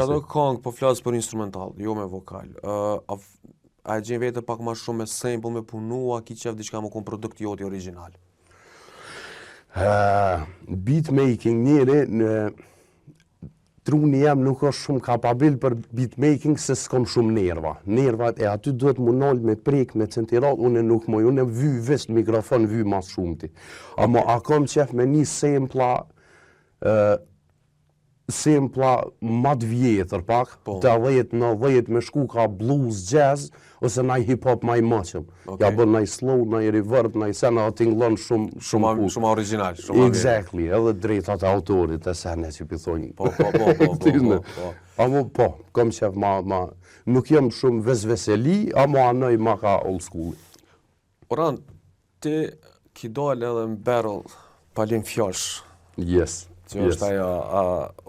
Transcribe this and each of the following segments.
Që ato këngë po flas për instrumental, jo me vokal. A, a e gjen vete pak ma shumë me sample me punu, a ki qef diçka më kon produkt joti origjinal? Beat making njeri, në truni jam nuk është shumë kapabil për beat making se s'kom shumë nerva. Nerva e aty duhet mu nal me prek, me centirat, unë nuk moj, unë vy veç në mikrofon vy mas shumti. Ama a kom qef me një sampla, sampla ma të vjetër pak, të 10, 90, me shku ka blues, jazz, ose naj hip hop ma i moqëm. Ja bën naj slow, naj reverb, naj sen, edhe tingëllon shumë shumë cool. Shumë original, shumë mirë. Exactly, edhe drejtat e autorit e sene që pi thonë. Po. Amo po, kom qef ma, nuk jam shumë vesveseli, amo anoj ma ka old school. Oran, ti ki dalë edhe në battle palim fjalësh. Yes. Që është ajo a,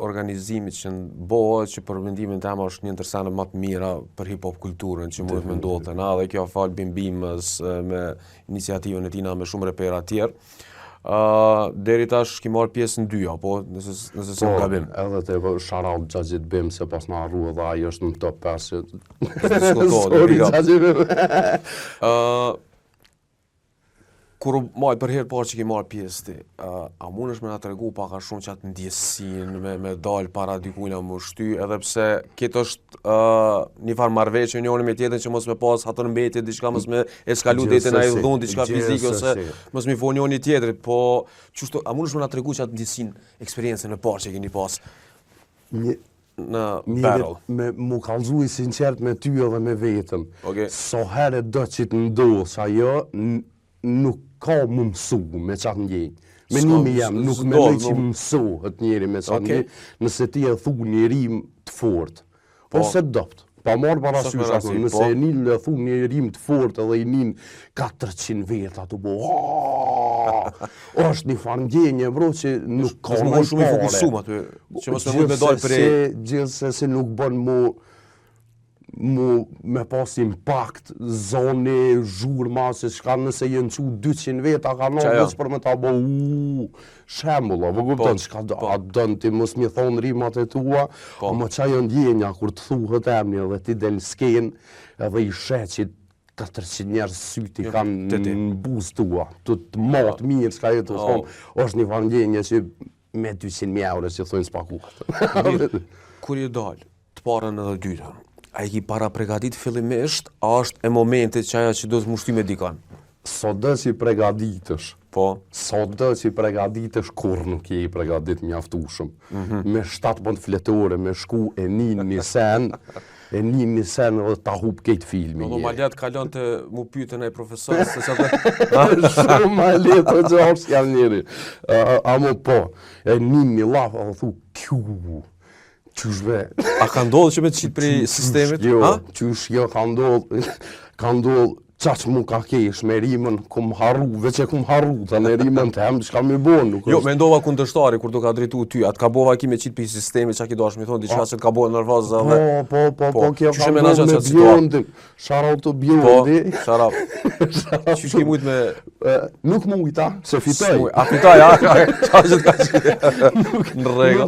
organizimi që në bëhet, që për mendimin tim është një ndër senet më të mira për hip hop kulturën që mundet me ndodhë na dhe kjo fal Bim Bimës me iniciativën e tina me shumë repera tjerë. Uh, deri tash ki marrë pjesë në dy, apo nëse s'jam gabim. Edhe të po shout out Xhaxhit Bim se pas na harru edhe ai është në top 5. Diskutohet, Sorry big up. Xhaxhi Bim. Kur u maj për herë parë që ki marrë pjesë ti, a mundesh me na tregu pak a shumë qatë ndjesin me, me dal para dikujna më shty, edhe pse këtë është një farë marrëveshje njëri me tjetrin që mos me pas hatër mbetje, diçka mos me eskalu deri na i dhun, diçka fizike ose mos mi fol njëri tjetrit, po qështu, a mundesh me na tregu qatë ndjesin, eksperiencën e parë që keni pas Një në battle? me mu kallzu i sinqert me ty edhe me vetën. Okej. So herë do që të ndodhë që ajo, nuk ka mu mësu me qatë ndjenjë. Menimi jam, nuk mendoj që mësohet njeri me qatë ndjenjë, nëse ti e thu një rim të fort, ose të dobt. Pa marrë parasysh ato, nëse e nin e thu një rim të fort edhe i nin 400 veta të bo, është një farë ndjenje, bro, që nuk ka në shumë i fokusum aty, që mos me mund me dalë prej... Gjithsesi nuk bën mu mu me pas impact, zoni, zhurma, se shka nëse jenë qu 200 veta, ka në veç për me ta bo, uuu, shembull, apo kupton, çka do, a don ti mos mi thon rimat e tua, ama qajo ndjenja kur të thuhet emri edhe ti del në skenë, edhe i sheh që 400 njerëz sytë i kanë në buzë tua, të të mat mirë çka je tu thonë, është një farë ndjenje që me 200.000 euro që thonë s'paguhet. Kur je dalë, të parën edhe dytën, a i ki para pregadit fillimisht, a është e momentit që ajo që do të mushty me dikon? Sa do që i pregaditësh, sa do që i pregaditësh, kur nuk je i pregadit mjaftueshëm. Me 17 fletore, me shku e një një sen, e një një sen dhe ta hup këtë filmi. Do ma letë kalon të mu pyetën e profesor se sa të Shumë ma letë të gjashtë jam njeri. Amo po, e një një laf, edhe thu, kju, qysh be. A ka ndodhur që me të qitë prej sistemit? Jo, qysh jo, ka ndodhur, ka ndodhur, qaq mu ka kesh me rimën, kum harru, veç e kum harru, ta në rimën të hem, çka mi bo, nuk Jo, mendova kundërshtari kur do ka drejtu ty, atë ka bova ki me qitë prej sistemit, çka ki dash me thonë, diçka që të ka bo nervoz edhe. Po, po, po, po, kjo ka ndodhur me? Bjondin, shout out to Bjondi. Po, shout out. Qysh ki mujt me Nuk mujta, se fitoj. A fitoj, a? Qa që të ka qitë? Në rregull.